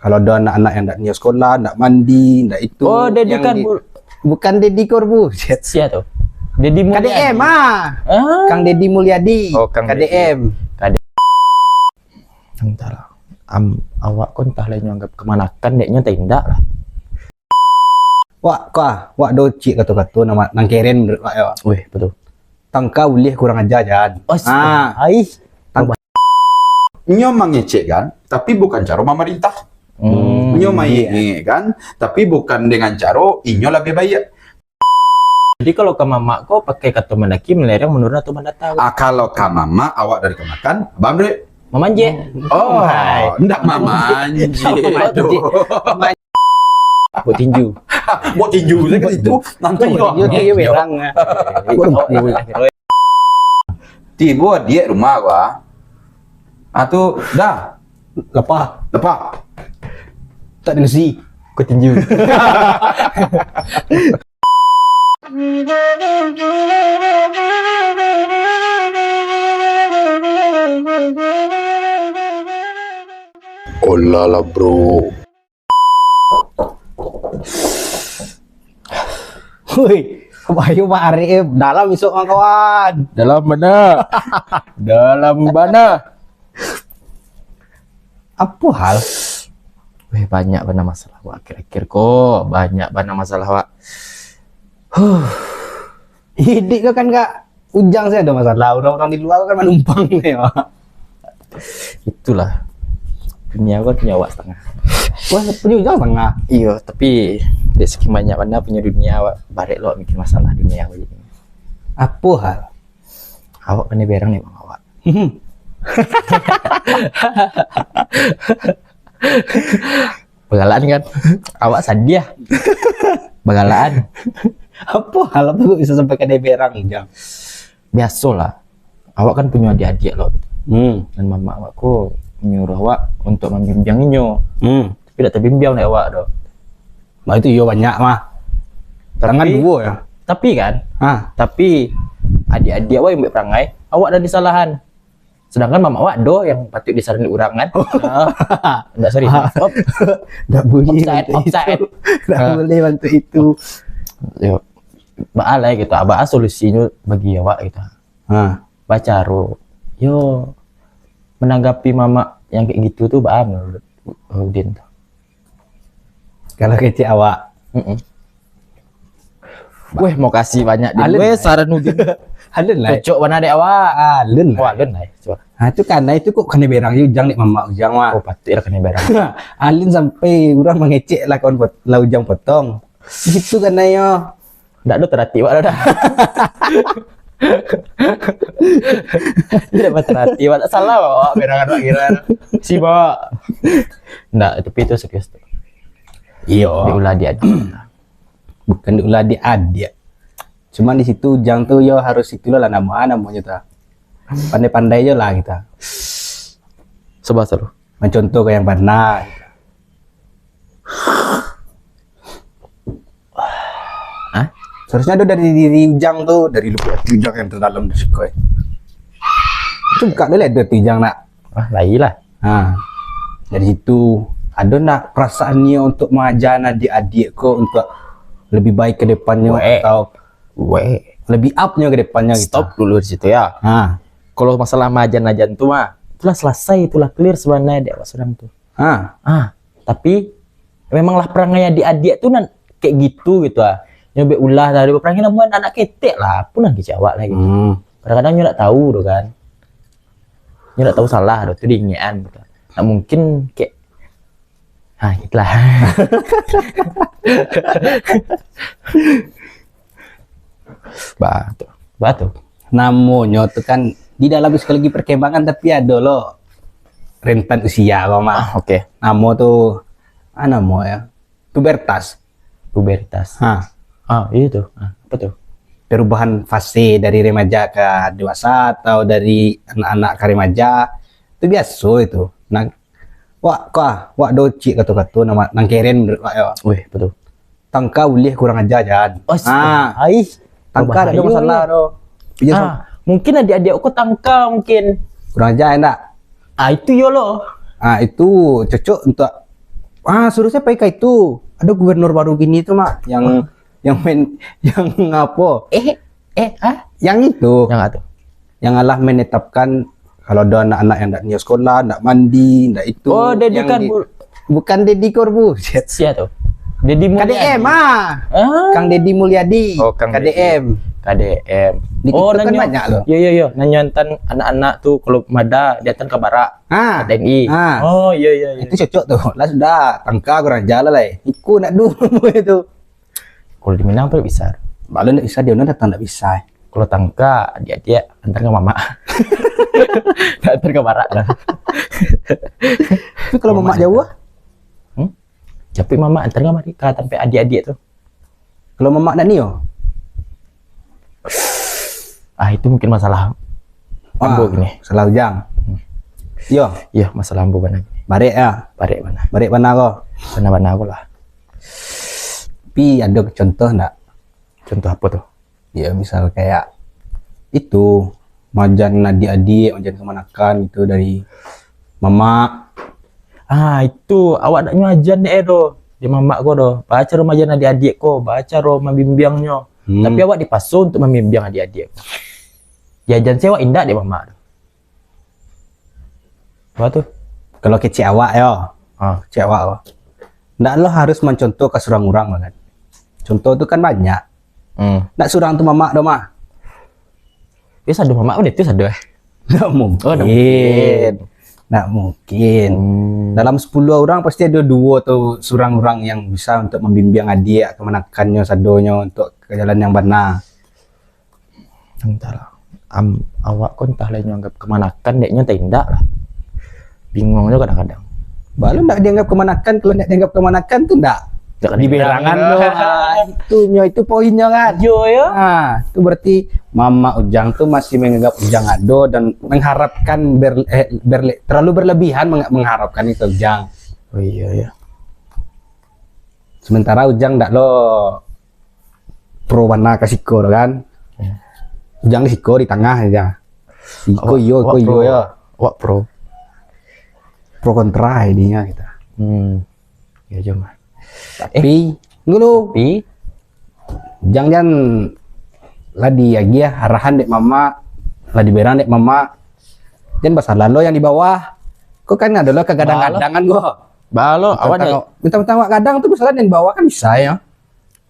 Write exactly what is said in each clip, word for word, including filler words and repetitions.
Kalau ada anak-anak yang ndak nio sekolah, ndak mandi, ndak itu, Oh, Dedi yang kan di- bu- bukan Deddy Corbuzier. Sia tu. Dedi Mulyadi. K D M ah. Ah. Kang Deddy Mulyadi. Oh, Kang K D M. Dedi. K D M. Entahlah. Am, awak ko entahlah inyo anggap kamanakan, deknyo entah indak lah. Wak, kah, wak docik kato-kato nama nang keren menurut wak yo. Weh, betul. Tangka ulih kurang aja jan. Oh, ah. Ai. Tang- Nyo mangecek kan, tapi bukan caro mamarintah. Hmm. Nyo maingek kan, tapi bukan dengan caro inyo lebih baik. Jadi kalau ka mamak ko pakai kato mandaki, melereng, menurun atau mandata? Ah, kalau ka mamak awak dari kamakan, bamrek. Mamanjek. Oh, ndak mamanjek. Aduh. Buat tinju. Buat tinju saja itu. Nanti yo. Tinju tu yo berang. Tibo adiak rumah gua. Ah, tu dah. Lapah. Lapah. Tak ada nasi. Kau tinju. Olah lah, bro. Woi, bayu Pak Arif, dalam isuk mah kawan. Dalam bana. Dalam bana. Apo hal? Weh, banyak bana masalah wak akhir-akhir ko. Banyak bana masalah wak. Huh. Idik ko kan, Kak, Ujang sih ada masalah. Orang-orang di luar kan manumpang ni, Wak. Itulah. Dunia ko punyo awak setengah. Wah, punyo Ujang setengah. Iyo, tapi dek saking banyak bana punyo dunia awak, barek lo mikir masalah dunia ko jadi. Apo hal? Awak kanai berang ni, Bang, awak. Bagalaan kan? Awak sadiah. Bagalaan. Apo hal apo kok bisa sampai kanai berang, Jang? Biasolah. Awak kan punyo adiak-adiak lo. Hmm. Dan mamak awak ko manyuruah awak untuk mambimbiang inyo. Hmm. Tapi dak tabimbiang dek awak doh. Bah, itu iyo banyak mah. Tapi, tangan duo ya. Tapi kan? Ha. Tapi adiak-adiak awak yang buek parangai, awak dah disalahan. Sedangkan mamak awak doh yang patuik disalahan urang kan? Oh. Ha. Ndak, sorry. Maaf. Ndak boleh offside, bantu offside itu. Ndak boleh bantu itu. Yo. Baa lah gitu. Baa solusinyo bagi awak gitu. Ha. Bacaro. Yo, menanggapi mamak yang kayak gitu tu baa menurut Udin tu? Kalau kecek awak. Mm-mm. Weh, makasih banyak, Din. Alun, weh, saran Udin. Alun lah. Cocok bana dek awak. Alun lah. Wah, alun lah. Cuba. Ha, tu kan, nah, itu kok kanai berang je Ujang dek mamak Ujang mah. Oh, patuik lah kanai berang. Alun sampai urang mangecek lah kawan pot-, lah Ujang potong. Di situ kanai yo. Ndak ado taratik awak dah. Ndak ado taratik awak, ndak salah awak, berang awak kira. Sibak. Ndak, tapi itu serius tu. Iyo. Diulah di adiak. Bukan diulah di adiak. Cuma di situ Ujang tu yo harus itulah lah namo, ah, namonyo tu. Pandai-pandai je lah kita. Sabar, sabar. Mencontoh ke yang bana. Hah? Seharusnya ada dari diri Ujang tu, dari lubuk hati Ujang yang terdalam di siko. Itu buka dulu ada tu Ujang nak. Ah, lai lah. Ha. Dari situ, ada nak perasaan niat untuk mengajar adik-adik ko untuk lebih baik ke depannya Weh. atau Weh. lebih up-nya ke depannya gitu. Stop dulu di situ ya. Ha. Kalau masalah majan-majan tu mah, itulah selesai, itulah clear sebenarnya dek awak surang tu. Ha. Ah, tapi memanglah perangai adik-adik tu nan kayak gitu gitu ah. Nyo bek ulah tadi perangai namuan anak ketek lah, pun lagi cawak lah gitu. Hmm. Kadang-kadang nyo nak tahu tu kan. Nyo nak tahu salah tu, tu diingekan gitu. Nak mungkin kayak, ha, gitulah. Bah, tu. Bah, tu. Namonyo tu kan di dalam psikologi perkembangan, tapi ado lo rentan usia ko mah. Ah, oke. Namo tu, ah, namo ya, pubertas. Pubertas. Ha. Ah, iya tu. Ah, apa tu? Perubahan fase dari remaja ke dewasa atau dari anak-anak ke remaja, itu biaso itu. Nah, wak, kah, wak docik kato-kato nama nang keren menurut wak yo. Weh, betul. Tangka ulih kurang aja jan. Oh, ah. Ai. Tangka ada masalah tu. Iya, ah, mungkin adik-adik aku tangka mungkin. Kurang aja endak? Ah, itu yo lo. Ah, itu cocok untuk Ah, suruh saya pai ka itu. Ada gubernur baru gini tu, Mak, yang, yang main, yang apo? Eh, eh, ah? Yang itu. Yang apa tu? Yang alah menetapkan kalau ada anak-anak yang ndak nio sekolah, ndak mandi, ndak itu, Oh, Deddy yang kan di-, bu- bukan Deddy Corbuzier. Sia tu? Deddy Mulyadi. K D M, ah. Ah. Kang Deddy Mulyadi. Oh, Kang K D M. Deddy. K D M. Di Oh, TikTok kan nanyo. Banyak tu. Yo, yo, yo. Nanyo antan anak-anak tu kalau mada, dia antan ka barak. Ah. K T N I. Ah. Oh, yo, yo, yo. Itu cocok tu. Lah sudah, tangka kurang jalan lah, eh. Iko nak dulu itu. Kalau di Minang tu bisa. Balo ndak bisa, dia orang datang ndak bisa. Kalau tangka, adik-adik, antar ka mamak. Antar ka barak lah. Tapi kalau mamak jauah? Hmm? Tapi mamak antar ka mari, ka tampek adik-adik tu. Kalau mamak ndak nio? Ah, itu mungkin masalah ambo Ah, gini. Masalah Ujang. Hmm. Yo. Yo, masalah ambo bana gini. Barek ya? Barek bana. Barek bana ko. Bana-bana ko lah. Tapi ada contoh ndak? Contoh apa tu? Ya, misal kayak itu, majan adik-adik, majan kamanakan itu dari mamak. Ah, itu awak ndak nyo ajan dek eh doh. Di mamak ko doh. Bacaro majan adik-adik ko, bacaro mambimbiangnyo. Hmm. Tapi awak dipaso untuk mambimbiang adik-adik ko. Diajan se awak indak dek mamak tu. Apa tu? Kalau kecek awak yo. Ha. Kecek awak ko. Ndak lo harus mancontoh ka surang urang kan. Contoh tu kan banyak. Hmm. Ndak surang tu mamak doh mah. Ya sado mamak pun itu sado eh. Ndak mungkin. Oh, ndak mungkin. Ndak mungkin. Hmm. Dalam sepuluh orang pasti ada duo atau surang urang yang bisa untuk mambimbiang adik, kamanakannyo, sadonyo untuk ka jalan yang bana. Antahlah. Am, awak ko antahlah inyo anggap kamanakan, dek nyo antah indak lah. Bingung jo kadang-kadang. Balo ndak dianggap kamanakan, kalau ndak dianggap kamanakan tu ndak. Ndak diberangan doh. Ah, itu nyo, itu poinnyo kan. Yo, yo. Ah, itu berarti mamak Ujang tu masih menganggap Ujang ado dan mengharapkan ber-, eh, berle-, terlalu berlebihan meng-, mengharapkan itu Ujang. Oh, iyo, iyo. Sementara Ujang ndak lo pro bana ka siko tu kan. Hmm. Ujang di siko, di tangah aja. Iko iyo, iko iyo ya. Awak pro. Pro kontra idenya kita. Hmm. Ya, cuma. Tapi, eh, dulu. Tapi? Ujang jan lah diagiah arahan dek mamak, lah diberang dek mamak. Jan basalah lo yang di bawah. Kok kan ado lo kagadang-gadangan ko. Balo, awak minta-minta awak gadang tu basalah yang di bawah kan bisa ya.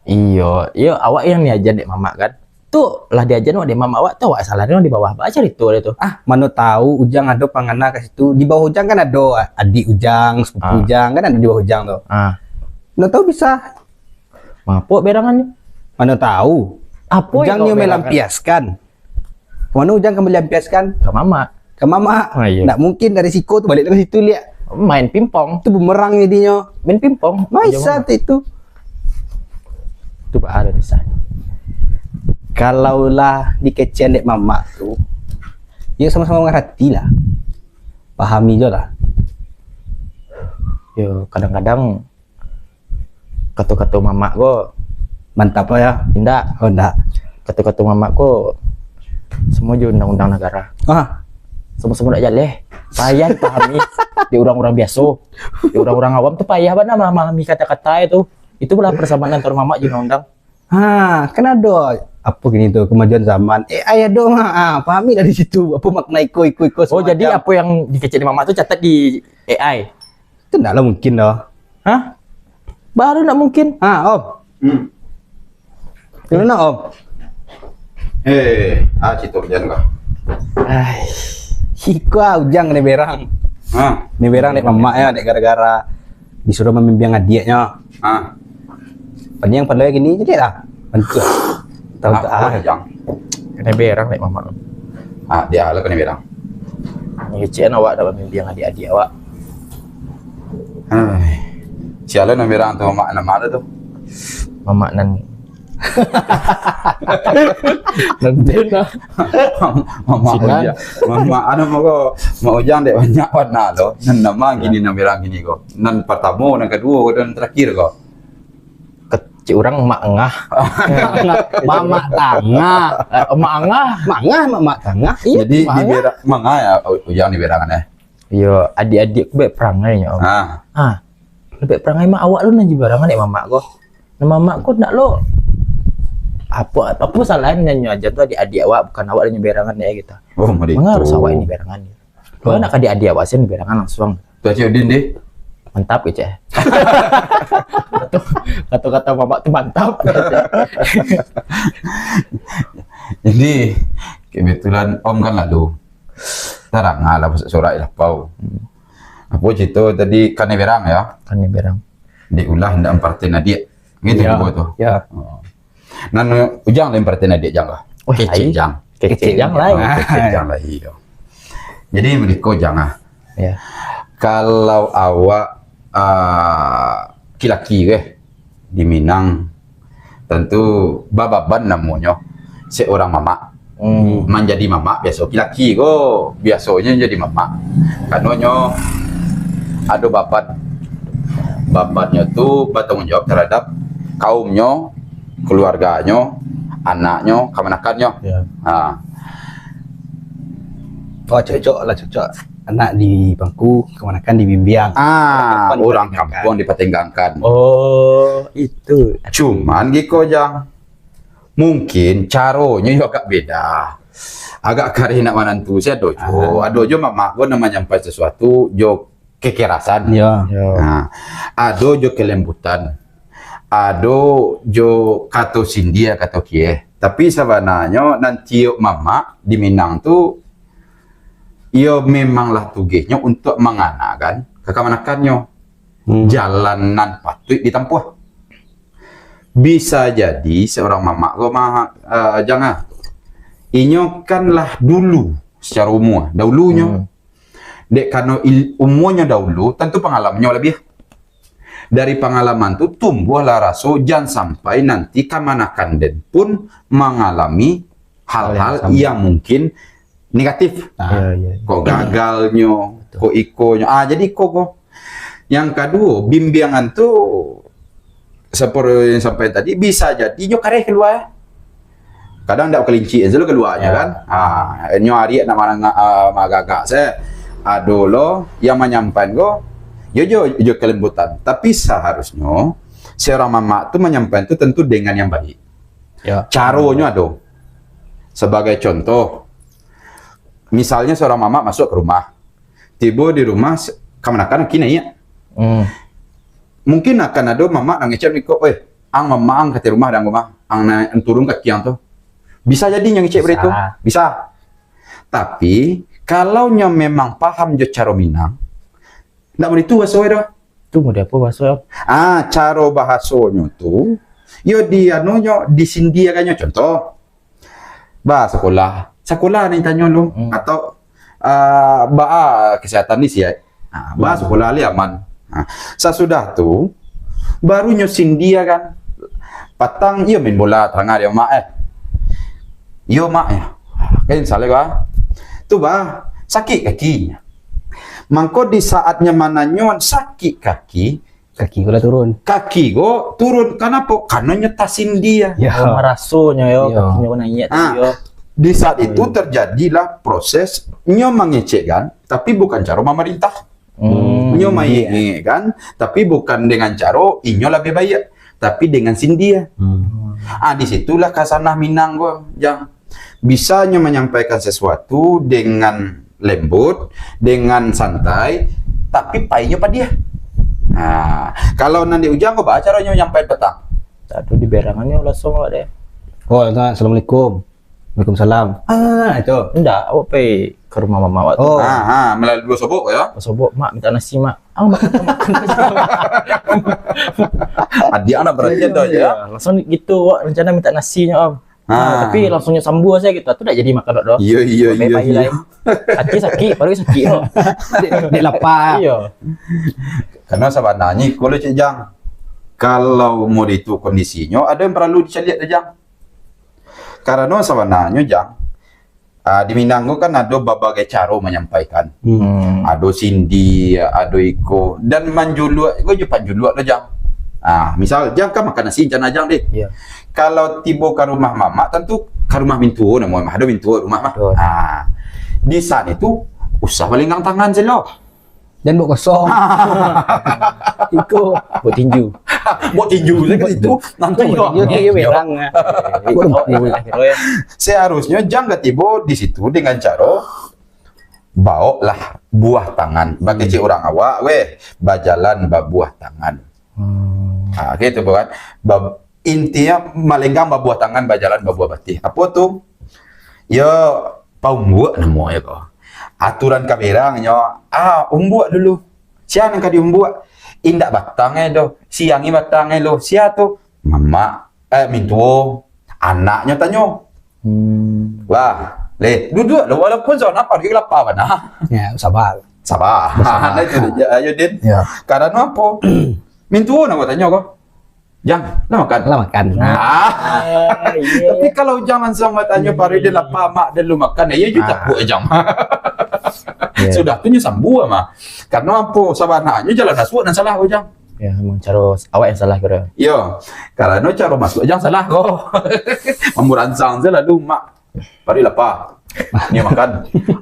Iyo, iyo, awak yang diajan dek mamak kan. Tu lah diajan awak dek mamak awak tu, awak salah di bawah. Apa carito dia tu? Ah, mano tahu Ujang ado pangana ka situ. Di bawah Ujang kan ado adik Ujang, sepupu Ujang, kan ado di bawah Ujang tu. Ah. Mano tahu bisa. Mangapok berangannyo? Mano tahu. Apo Ujang nyo melampiaskan. Ka mano Ujang ka melampiaskan? Ka mamak. Ka mamak. Ah, iyo. Ndak mungkin dari siko tu baliak ka situ liak. Main pingpong. Tu bumerang jadinyo. Main pingpong. Bisa tu itu. Tu baa ado bisa. Kalau lah dikecekan dek mamak tu, yo samo-samo mangarati lah. Pahami jo lah. Yo, kadang-kadang kato-kato mamak ko. Mantap lah ya. Indak. Oh, indak. Kato-kato mamak ko samo jo undang-undang nagara. Ah. Samo-samo dak jaleh. Payah dipahami. Di urang-urang biaso. Di urang-urang awam tu payah bana mamahami kata-kata itu. Itulah persamaan antara mamak jo undang-undang. Ha, kan ado apo kini tu, kemajuan zaman. A I ado mah. Ah, pahami dari situ apo makna iko, iko, iko. Oh, jadi apo yang dikecek di mamak tu catat di A I? Tu ndak lah mungkin doh. Hah? Baru ndak mungkin. Ha, Om. Hmm. Gimana, Om? Eh, ah, cito kerjaan kau. Ai, iko ah, Ujang ni berang. Hah? Ni berang dek mamak ya, dek gara-gara disuruh membimbing adiaknya. Hah? Pandai yang pandai gini jadi lah. Bantu. Tahu tak? Ah, Ujang. Kena berang dek mamak. Ah, dia lah kena berang. Ngecek awak dak membimbing adik-adik awak. Hai. Sialan nan berang tu mamak nan ma tu? Mamak nan Nan den lah. Mamak Ujang. Mamak anu mah ko. Mak Ujang dek banyak warna tu. Nan nama gini nan berang gini ko. Nan pertama, nan kedua, nan terakhir ko. Kecik urang mak ngah. Mamak tangah. Eh, mak ngah. Mak ngah, mamak tangah. Iya, jadi mak ngah. Di berang, mak ngah ya, Ujang di berang kan eh? Iyo, adik-adik ku baik perangai nyo, Om. Ah. Ah. Dapek parangai mak, awak lo nan jadi barangan dek mamak ko. Nah, mamak ko nak lo, apo, apo salahnyo nyo aja tu, adik-adik awak, bukan awak nan jadi barangan dek kita. Oh, mari Manga harus tu. Awak ini barangan. Kalau nak ka adik-adik awak, saya barangan langsung. Tu Cik Udin deh. Mantap, kecek. Kato-kato mamak tu mantap. Jadi, kebetulan Om kan lalu. Tarang lah, masuk sorak lapau. Hmm. Apo cerita tadi, kanai berang ya? Kanai berang. Dek ulah ndak memparten adiak. Gitu Ya. juga tu. Ya. Oh. Nan Ujang lain parten adiak Jang lah. Wah, Kecek lain. Jang. Kecek Kecek Jang Jang. lain. Ah, Kecek Jang lah, iyo. Jadi, mereka Jang ah. Ya. Kalau awak, ah, laki-laki ke di Minang, tentu bababan namonyo seorang mamak. Hmm. Manjadi mamak biaso laki-laki ko, biasonyo jadi mamak. Karenonyo ado baban. Babannyo tu batanggung jawab terhadap kaumnyo, keluarganyo, anaknyo, kamanakannyo. Ya. Ha. Oh, cocok lah, cocok. Anak dipangku, kamanakan dibimbiang. Ah, Kapan orang dipatenggangkan? Kampuang dipatenggangkan. Oh, itu. Cuman giko, Jang. Mungkin caronyo yo agak beda. Agak kareh nak manantu, si ado jo. Ah. Ado jo mamak ko nak manyampai sasuatu jo kekerasan. Ya. Ya. Nah, ado jo kelembutan. Ado jo kato sindia, kato kieh. Tapi sabananyo nan tiok mamak di Minang tu, iyo memanglah tugehnyo untuak manganakan kakamanakan-nyo. Hmm. Jalan nan patuik ditampuah. Bisa jadi seorang mamak ko ma-, eh, Jang ah. Inyo kan lah dulu secara umua, dahulunyo. Hmm. Dek karano il-, umuanyo dahulu, tantu pangalamannyo labiah. Dari pangalaman tu, tumbuahlah raso, jan sampai nanti kamanakan den pun mangalami hal-hal Hal yang sama. yang mungkin negatif. Ah. Ya, ya, ya. Ko gagalnyo, Betul. ko ikonyo. Ah, jadi iko ko. Yang kaduo, bimbiangan tu, seperti yang sampaikan tadi, bisa jadi nyo kareh kalua. Kadang ndak kalincik, selalu kaluanyo Ya. kan. Ah, nyo ariak nak marangak, ah, magagak se. Ado lo yang manyampaikan ko, yo jo, jo kelembutan. Tapi seharusnyo seorang mamak tu manyampaikan tu tentu dengan yang baik. Ya. Caronyo ado. Sebagai contoh, misalnyo seorang mamak masuk ke rumah, tibo di rumah, se-, kamanakan aki naiak. Hmm. Mungkin akan ado mamak nan ngecek iko, "Weh, ang mamak ang ka ateh rumah dang rumah, ang na-, ang turun ka aki ang tu." Bisa jadi nyo ngecek bari tu. Bisa. Bisa. Tapi, kalau nyo memang paham jo caro Minang, ndak baitu bahaso doh. Tu model apo bahaso? Ah, caro bahasonyo tu, yo di anunyo, disindiakannyo. Contoh, ba sakolah, sakolah nan tanyo lu, Hmm. atau, ah, baa kesehatan ni sihat. Ah, ba Hmm. sakolah lai aman. Ah, sasudah tu, baru nyo sindia kan. Patang iyo main bola, tarang ado mak eh. Iyo mak eh. Kan salah ba. Tu ba, sakik kaki. Mangko di saatnyo mananyo sakik kaki, Kaki ko lah turun. Kaki ko turun. Kanapo? Karano nyo tasindia. Ya. Oh, marasonyo yo, Yo. kakinyo ko naiak tu Ah, yo. di saat itu Hmm. terjadilah proses nyo mangecek kan, tapi bukan caro mamarintah. Hmm. Nyo maingek kan, tapi bukan dengan caro inyo labiah baiak, tapi dengan sindia. Hmm. Ah, di situlah kasanah Minang ko, Jang. Bisa nyo manyampaikan sasuatu dengan lembut, dengan santai, tapi painyo padiah. Nah, kalau nan di Ujang ko, baa caronyo nyampai patang? Tak ado, diberangannyo langsung awak deh. Oh, nah, assalamualaikum. Waalaikumsalam. Ah, itu. Ndak, awak pai ka rumah mamak awak tu. Oh. Ah, ah, malalui duo sobok yo. Sobok, "Mak, minta nasi, Mak." "Ah, Mak, minta makan." Adiak anak perhatian tu aja. Iya, langsung gitu, awak rencana minta nasinyo, Om. Ah. Ah, tapi langsung nyo sambua saja gitu. Tu dak jadi makan dok doh. Iya, iya, Baik iya, bayi iya. lain. Kaki sakit, paruik sakit doh. Dek, dek lapar. Iya. Karena sabananyo iko lo, Cik Jang. Kalau mau itu kondisinyo, ada yang perlu dicaliak tu, Jang. Karena sabananyo, Jang, ah, di Minang tu kan ado babagai caro manyampaikan. Hmm. Hmm. Ado sindi, ado iko, dan manjuluak, iko jo panjuluak lo, Jang. Ah, misal, Jang kan makan nasi rencana Jang deh. Iya. Kalau tibo ka rumah mamak, tantu ka rumah mintuo namo mah, ado mintuo rumah mah. Betul. Ah, di saat itu, usah balenggang tangan se lo. Jan buek kosong. Iko buek tinju. Buek tinju sajo ka situ. Nanti buek tinju, tinju berang. Buek lumpur. Seharusnyo Jang ka tibo di situ dengan caro, baoklah buah tangan. Bakecek urang awak, weh, bajalan babuah tangan. Hmm. Ha, gitu kan. Ba-, intinyo malenggang babuah tangan, bajalan babuah batih. Apo tu? Yo, paumbuak namonyo ko. Aturan ka berangnyo, ah, umbuak dulu. Sia nan ka diumbuak? Indak batang e doh, siangi batang e lo. Sia tu? Mamak, eh, mintuo. Anaknyo tanyo. Hmm. Wah, leh, duduak lo, walaupun sanak paruik lapa bana. Ya, sabar. Sabar. Sabar. Nah, itu dia, ayo, Din. Ya. Karano apo? Mintuo nak tanyo ko. Jang, lah makan? Lah makan. Ah. Ah, iya. Tapi kalau Jang langsung batanyo, "Paruik den lapa, mak den lu makan," ya, yo Ah. takuik Jang. Iya. Sudah tu nyo sambua mah. Karano apo? Sabananyo jalan masuak nan salah ko, Jang. Ya, emang caro awak yang salah kiro. Yo, karano caro masuak Jang salah ko. Mamuransang se lalu, "Mak, paruik lapa. Nio makan."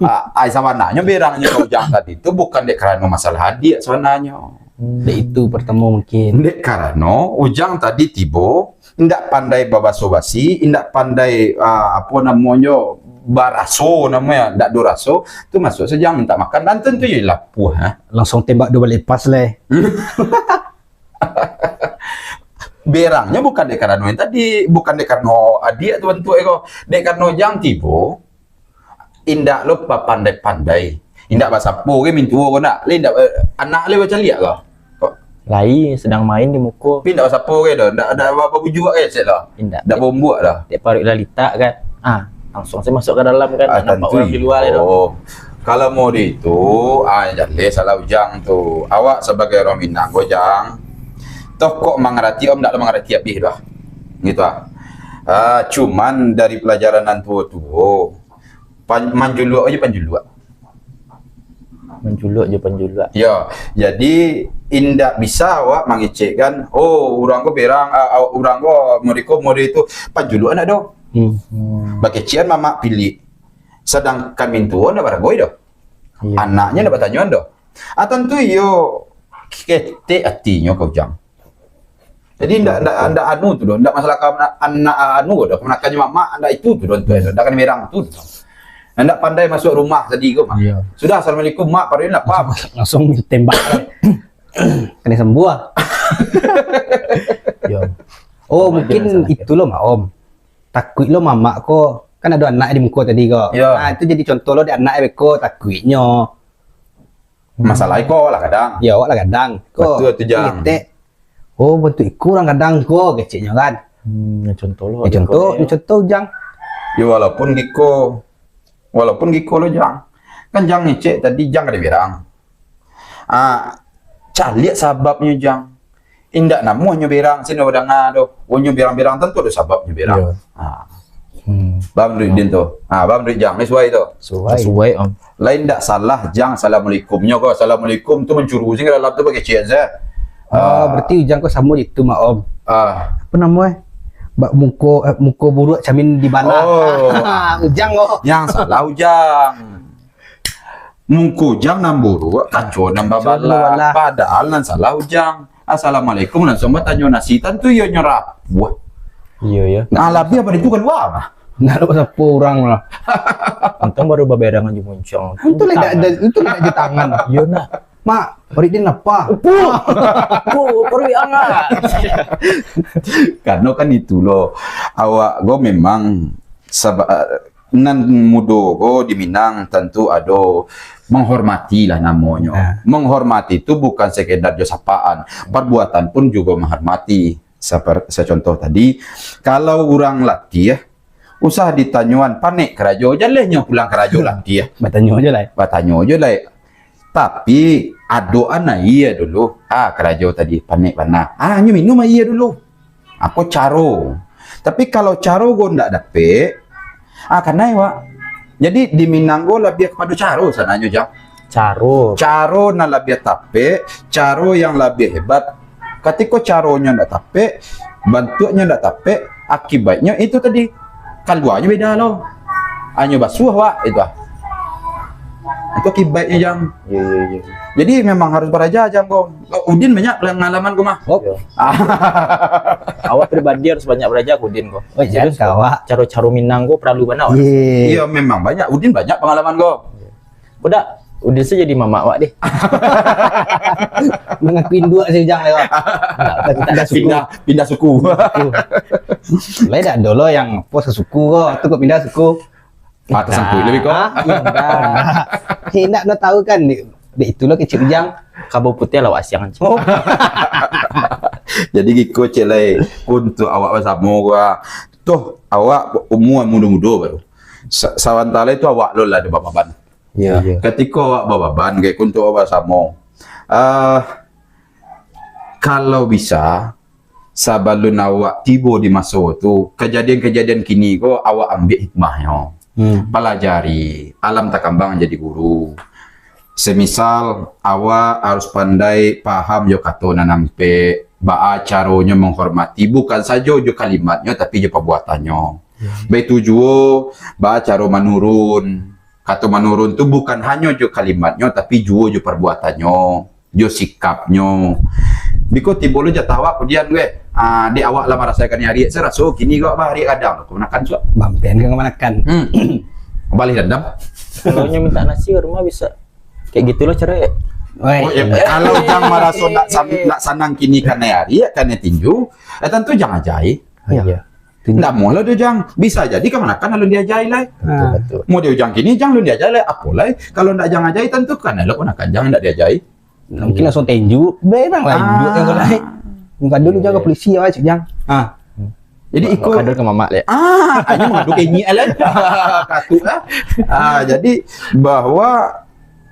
Ah, ai, sabananyo berangnyo ka Ujang tadi tu bukan dek karano masalah adiak sabananyo. Hmm. Dek itu pertamo mungkin. Dek karano Ujang tadi tibo, indak pandai babaso basi, indak pandai, ah, apo namonyo, baraso namonyo, indak do raso, tu masuak se Jang mintak makan, dan tantu yo lapuah, ha. Langsung tembak duo baleh pas leh. Berangnyo bukan dek karano yang tadi, bukan dek karano adiak tu bantuak e ko. Dek karano Jang tibo, indak lo bapandai-pandai. Indak basapo ge mintuo ko nak. Lai indak, eh, anak lai bacaliak ko. Ko. Lai, sedang main di muko. Tapi indak basapo ge doh, indak, indak ba-, babujuak ge cek lo. Indak. Indak baumbuak doh. Dek paruik lah litak kan. Ah, langsung se masuak ka dalam kan. Ah, nampak tantu urang di lua tu. Oh. Kalau mode itu, ah, jaleh salah Ujang tu. Awak sabagai urang Minang ko, Jang, toh kok mangarati, om ndak mangarati abih doh. Gitu ah. Ah, cuman dari pelajaran nan tuo-tuo, pan-, manjuluak aja panjuluak. Manjuluak aja panjuluak. Ya, jadi indak bisa awak mangecekkan, "Oh, urang ko berang, ah, ah, urang ko mode ko mode itu." Panjuluak ndak doh. Hmm. Bakecekan mamak pilik. Sadangkan mintuo ndak baragoi doh. Iya. Anaknyo ndak batanyoan doh. Ah, tantu iyo ketek atinyo ka Ujang. Jadi ndak, ndak, ndak anu tu doh, ndak masalah ka anak, anak anu doh, kamanakannyo mamak, ndak itu tu doh, tu doh, ndak kan berang tu doh. Ndak pandai masuak rumah tadi ko mah. Iya. Sudah, "Assalamualaikum, Mak, paruik den lapa." Langsung tembak. Kena sembuah. Yo. Oh, mungkin itu lo, Mak Om. Takuik lo mamak ko, kan ado anak di muko tadi ko. Yo. Nah, itu jadi contoh lo di anak beko takuiknyo. Masalah iko lah kadang. Yo, awak lah kadang. Ko, batua tu, Jang. Ketek. Oh, bantuak iko urang kadang ko, keceknyo kan. Hmm, yo contoh lo. Yo contoh, yo contoh, Jang. Yo walaupun giko, walaupun giko lo, Jang. Kan Jang ngecek tadi Jang ka diberang. Ah, caliak sababnyo, Jang. Indak namuahnyo berang, sino danga doh. Wonyo berang-berang tantu ado sababnyo berang. Iyo. Ah. Hmm. Paham duit din tu? Ah, paham duit Jang? Ni suai tu. Suai. Suai, Om. Lain ndak salah Jang assalamualaikumnyo ko. Assalamualaikum tu mancuru sing dalam tu pakai cian se. Ah, ah, berarti Ujang ko samo je tu, Mak Om. Ah. Apa namo eh? Bak muko, eh, muko buruak camin di bana. Oh. Ujang ko. Yang salah Ujang. Muko Ujang nan buruak, kaco nan babalah. Kaco nan babalah. Padahal nan salah Ujang. Assalamualaikum, langsung batanyo nasi. Tantu iyo nyo rapuah. Iyo, iyo. Nah, labiah pado itu kalua mah. Ndak ado sapo urang lah. Untung baru baberangan jo muncang. Itu lah dak ado, itu lah dak ado tangan. Iyo, nah. Mak, paruik din lapa. Upu. Upu, paruik angat. Karano kan itu lo. Awak ko memang saba-, nan mudo ko di Minang tantu ado menghormati lah namonyo. Nah. Menghormati tu bukan sekedar jo sapaan, perbuatan pun jugo menghormati. Saper-, sacontoh tadi, kalau urang latiah, usah ditanyoan, panek karajo, jalehnyo pulang karajo latiah. Batanyo je lah. Batanyo je lah. Tapi, adok-an aia dulu. Ah, karajo tadi, panek bana. Ah, nyo minum aia dulu. Ako caro. Tapi kalau caro go ndak dapek, ah, kanai, Wak. Jadi, di Minang go labiah kapado caro sabananyo, Jang. Caro. Caro nan labiah tapek, caro yang labiah hebat. Katiko caronyo ndak tapek, bantuaknyo ndak tapek, akibaiknyo itu tadi, kaluanyo beda lo. Anyo basuah, Wak, itu ah. Itu akibaiknyo, Jang. Iya, iya, iya. Jadi memang harus baraja, Jang, ko. Udin banyak pangalaman ko mah. Oh. Iyo. Awak pribadi harus banyak baraja ka Udin ko. Oh, jan ka awak. Caro-caro Minang ko paralu bana awak. Iyo, memang banyak. Udin banyak pangalaman ko. Ko dak, Udin se jadi mamak awak deh. Mangaku induak se, Jang, yo. Pindah suku. Pindah, pindah suku. Lai dak ado lo yang pos ka suku ko, tu kok pindah suku. Ah, tasangkuik lebih ko. Ah, indak. Indak lo tahu kan, dek, dek itu lo kecek Ujang. Kabau putiah lah awak siang. Oh. Jadi giko, Cek, lai, untuak awak basamo ko, ah. Toh, awak umua mudo-mudo baru. Sa-, sabanta lai tu awak lo lah ado bababan. Iyo. Iyo. Katiko awak bababan, kayak untuak awak basamo. Ah, kalau bisa, sabalun awak tibo di maso tu, kajadian-kajadian kini ko awak ambiak hikmahnyo. Hmm. Palajari, alam takambang jadi guru. Semisal, awak harus pandai paham jo kato nan ampek, baa caronyo manghormati, bukan sajo jo kalimatnyo, tapi jo pabuatannyo. Hmm. Baitu juo, baa caro manurun. Kato manurun tu bukan hanyo jo kalimatnyo, tapi juo jo parbuatannyo, jo sikapnyo. Biko tibo lo jatah awak kudian tu, eh. Ah, dek awak lah marasokan ariak, saraso kini ko awak bariak gadang, kamanakan suak. Bampen ka kamanakan. Hmm. Baleh dandam. Kalau nyo minta nasi ka rumah bisa. Kayak gitulah caro. Weh. Oh, ya, kalau Jang maraso nak san-, nak sanang kini kanai ariak, kanai tinju, eh, tantu Jang ajai. Iyo. Iyo. Ndak amuah lah doh, Jang. Bisa jadi kamanakan alun diajai lai. Betul, ah, betul. Mau di Ujang kini, Jang alun diajai lai. Apo lai? Kalau ndak Jang ajai, tantu kan lah kamanakan Jang ndak diajai. Mungkin langsung tinju. Bebang lah induak Jang ko lai. Mungkin dulu Jang ka polisi awak, Jang. Ah. Jadi iko kadal ka mamak lai. Ah, hanya mangadu kenyik lai. Katuk lah. Ah, jadi bahwa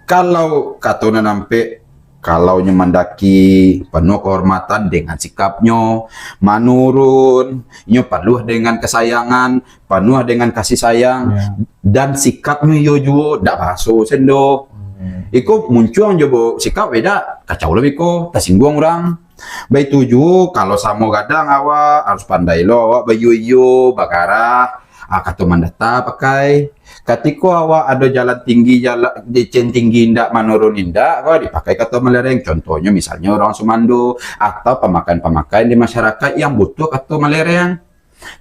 kalau kato nan ampek, kalau nyo mandaki, panuah kahormatan dengan sikapnyo, manurun, nyo panuah dengan kasayangan, panuah dengan kasih sayang, ya, dan sikapnyo iyo juo, dak bahaso sendo. Hmm. Iko muncuang jo bo-, sikap beda, kacau lah biko, tasingguang urang. Baitu juo, kalau samo gadang awak, harus pandai lo awak baiyo-iyo, bagarah, ah, kato mandata pakai. Katiko awak ado jalan tinggi, jalan licin tinggi indak, manurun indak, ko dipakai kato malereng. Contohnyo, misalnyo urang sumando atau pamakai-pamakai di masyarakat yang butuh kato malereng.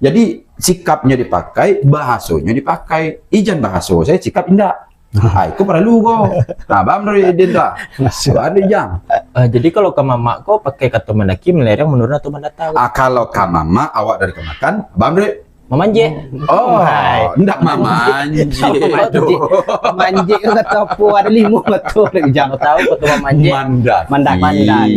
Jadi, sikapnyo dipakai, bahasonyo dipakai. Ijan bahaso sajo, sikap indak. Ah, itu paralu ko. Nah, paham tu, Din, tu? Paham tu, Jang? Ah, jadi kalau ka mamak ko pakai kato mandaki, malereng, manurun atau mandata ko? Ah, kalau ka mamak, awak dari kamanakan, paham tu? Mamanjek. Oh, ndak mamanjek. Mamanjek. Mamanjek tu kato apo? Ado limo kato, Jang. Mau tahu kato mamanjek? Mandaki. Mandaki.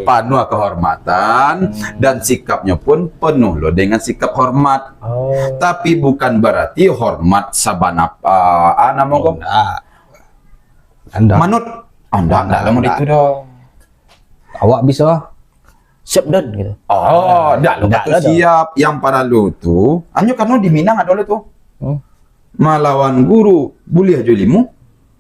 Panuah kehormatan, hmm, dan sikapnyo pun penuh lo dengan sikap hormat. Oh. Tapi bukan berarti hormat sabanap, ah, ah, namo ko? Oh, ndak. Ndak. Manut. Oh, ndak, ndak, ndak, ndak, ndak itu doh. Awak bisa. Siap dan gitu. Oh, ndak lo, ndak kato lah tu. Siap. Yang paralu tu, hanyo karano di Minang ado lo tu. Hmm. Malawan guru buliah jo ilimu,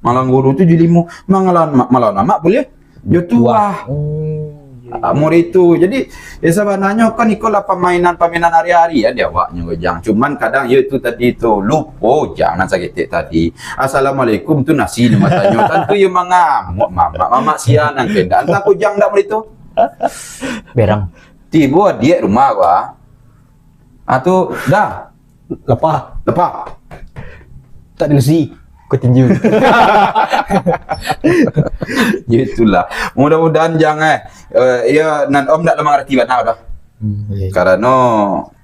malawan guru tu jo ilimu, mangalawan ma-, malawan amak buliah jo tuah. Tuah. Hmm, iya, iya. Ah, murid tu. Jadi, ya, sabananyo kan iko lah pamainan-pamainan hari-hari ya di awaknyo, Jang. Cuman kadang ya itu tadi tu, lupo, Jang, nan saketek tadi. Assalamualaikum tu nasi ni matanyo. Tantu ya mangamuak mamak, mamak sia nan kendak. Antah ko Jang ndak murid tu. Berang. Tibo adiak rumah gua. Ah, tu dah. Lapah. Lapah. Tak ada nasi. Kau tinju. Ya itulah. Mudah-mudahan Jang, eh, eh, ya, nan om ndak lah mangarati bana dah. Hmm, iya, iya. Karano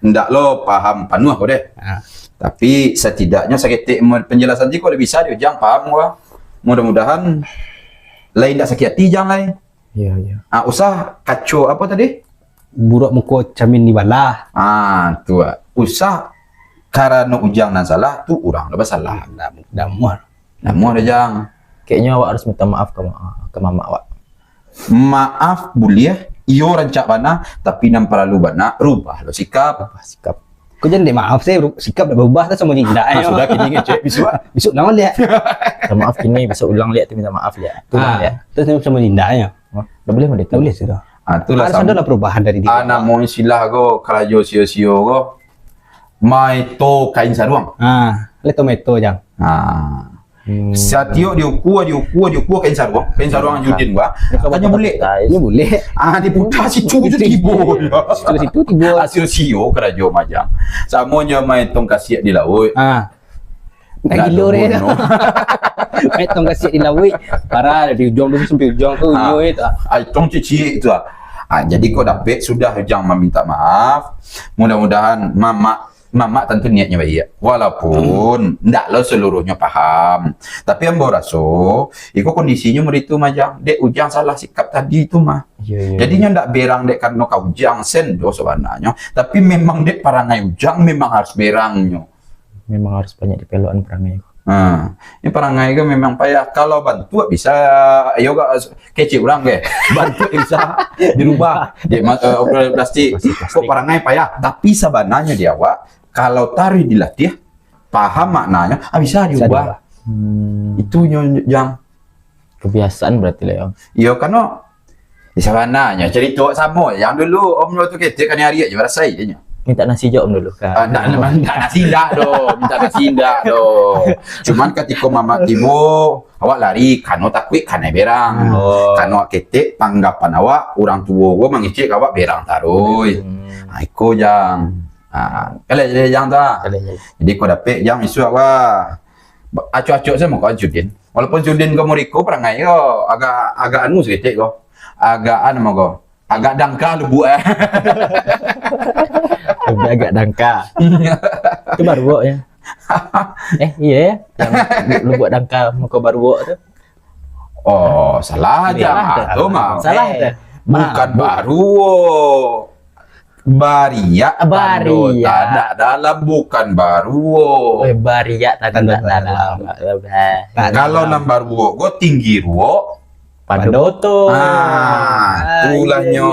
ndak lo paham panuah ko deh. Ah. Tapi setidaknyo saketek mo-, penjelasan ti ko lah bisa di Ujang paham ko. Mudah-mudahan lai ndak sakik ati Jang lai. Iya, iya. Ah, usah kaco apo tadi? Buruak muko camin dibalah. Ah, tu ah. Usah karano Ujang nan salah, tu urang lah basalah. Ndak, ndak muah. Ndak muah doh, Jang. Kayaknya awak harus minta maaf ke ma-, ke mamak awak. Maaf buliah, iyo rancak bana, tapi nan paralu bana, rubah lo sikap. Rubah sikap. Kau jan dek maaf, saya ru-, sikap dak berubah, tak sama indak, ah, yo. Sudah, kini ngecek, besok, ah. Besok nama lihat. Minta maaf kini, besok ulang lihat tu minta maaf lihat. Tu ulang lihat. Terus sama indak, yo. Hah? Dah boleh, boleh tu. Dah boleh sudah. Ah, itulah. Harus sam-, ada lah perubahan dari diri. Ah, namo istilah ko, karajo sio-sio ko, mato kain saruang. Ah, le to meto, Jang. Ah. Hmm. Satiok diukua, diukua, diukua kain saruang, kain saruang Judin gua. Tanyo bulek. Iyo bulek. Ah, diputa situ tu tibo. Situ-situ tibo. Hasil sio karajo Majang. Samo nyo main tong kasiak di lauik. Ah. Gilo deh. Main tong kasiak di lauik. Parah dari ujung tu sampai ujung tu. Ah. Ai tong cicik tu ah. Ah, jadi kok dapek sudah Ujang maminta maaf. Mudah-mudahan mamak mamak tantu niatnyo baiak. Walaupun ndak lo seluruhnyo paham. Tapi ambo raso, iko kondisinyo mari tu Majang. Dek Ujang salah sikap tadi tu mah. Iyo, iyo. Jadi nyo ndak berang dek karano ka Ujang sendo sabananyo. Tapi memang dek parangai Ujang memang harus berang nyo. Memang harus banyak dipelokan parangai. Ha, ini parangai ko memang payah. Kalau bantuak bisa, iyo gak kecek urang ke. Bantuak bisa dirubah. Dek ma- eh, plastik. Plastik, plastik. Kok parangai payah. Tapi sabananyo di awak, kalau taruih dilatih, paham maknanyo, ah, bisa diubah. Hmm. Itu nyo Jang. Kebiasaan berarti lah ya. Iyo, karano di sabananyo carito samo. Yang dulu om lo tu ketek kan hari aja barasai dia nyo. Minta nasi jo om dulu kan. Ah, ndak, ndak, minta nasi indak doh, minta nasi indak doh. Cuman katiko mamak tibo, awak lari, kano takuik kanai berang. Oh. Kano ketek tanggapan awak, urang tuo gua mangecek awak berang taruih. Hmm. Ah, iko Jang. Ah, kalau jadi Jang tu ah. Kalau jadi. Jadi kau dapek Jang isuak wah. Acok-acok samo kau Judin. Walaupun Judin kau muriko parangai kau agak agak anu saketek kau. Agak anu mah kau. Agak dangka lubuak eh. Lebih agak dangka. Itu baruok ya. Eh, iya ya. Yang lubuak dangka muka baruok tu. Oh, salah aja. Salah Ah, tu. tu mah. Salah Eh, tu. Bukan baruok. Bariak tando Bariak. Tandak dalam bukan baruok. Eh, bariak tando Tando dalam. Kalau nan baruok ko tinggi ruok. Pandoto. Ah, itulah nyo.